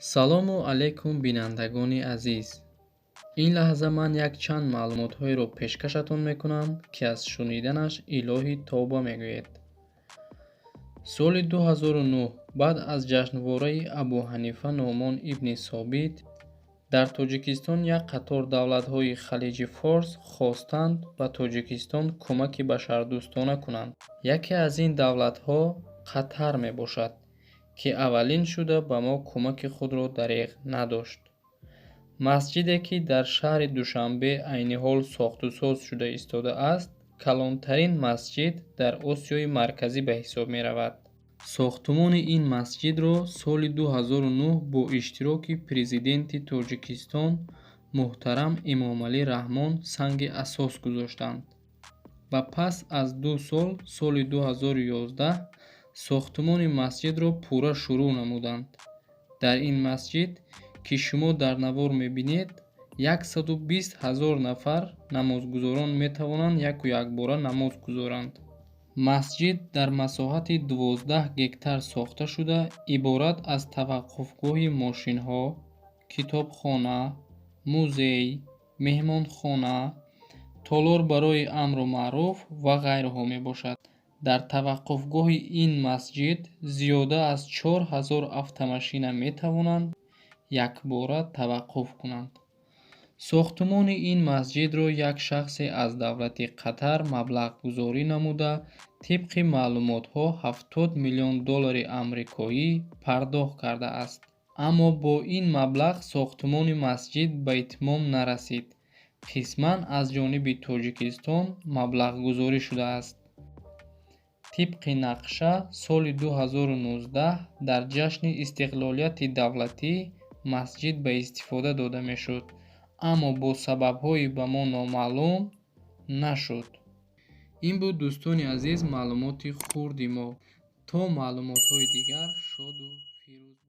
Салому алайкум, бинандагони азиз. Ин лаҳза ман якчанд маълумотҳоеро пешкашатон мекунам, ки аз шуниданаш илоҳи тавба мегӯед. Соли 2009 баъд аз ҷашнвораи Абу Ҳанифа Нуъмон ибни Собит дар Тоҷикистон як қатор давлатҳои Халиҷи Форс хостанд ба Тоҷикистон кӯмаки башардӯстона кунанд. Яке аз ин давлатҳо Қатар мебошад, ки аввалин шуда ба мо кӯмаки худро дареғ надошт. Масҷиде, ки дар шаҳри Душанбе айни ҳол сохтусоз шуда истодааст, калонтарин масҷид дар Осиёи Марказӣ ба ҳисоб меравад. Сохтумони ин масҷидро соли 2009 бо иштироки Президенти Тоҷикистон муҳтарам Эмомалӣ Раҳмон санги асос гузоштанд ва пас аз 2 сол, соли 2011 сохтумони масҷидро пурра шурӯъ намуданд. Дар ин масҷид, ки шумо дар навор мебинед, 120 ҳазор нафар намозгузорон метавонанд яку якбора намоз гузоранд. Масҷид дар масоҳати 12 гектар сохта шуда, иборат аз таваққуфгоҳи мошинҳо, китобхона, музей, меҳмонхона, толор барои амру маъруф ва ғайраҳо мебошад. Дар таваққуфгоҳи ин масҷид зиёда аз 4000 автомашина метавонанд якбора таваққуф кунанд. Сохтумони ин масҷидро як шахсе аз давлати Қатар маблағгузорӣ намуда, тибқи маълумотҳо 70 миллион доллари амрикоӣ пардохт кардааст. Аммо бо ин маблағ сохтумони масҷид ба итмом нарасид, қисман аз ҷониби Тоҷикистон маблағгузорӣ шудааст. Тибқи нақша, соли 2019 дар ҷашни истиқлолияти давлатӣ масҷид ба истифода дода мешуд, аммо бо сабабҳои ба мо номаълум нашуд. Ин буд, дӯстони азиз, маълумоти хурди мо. То маълумотҳои дигар шоду фирӯз.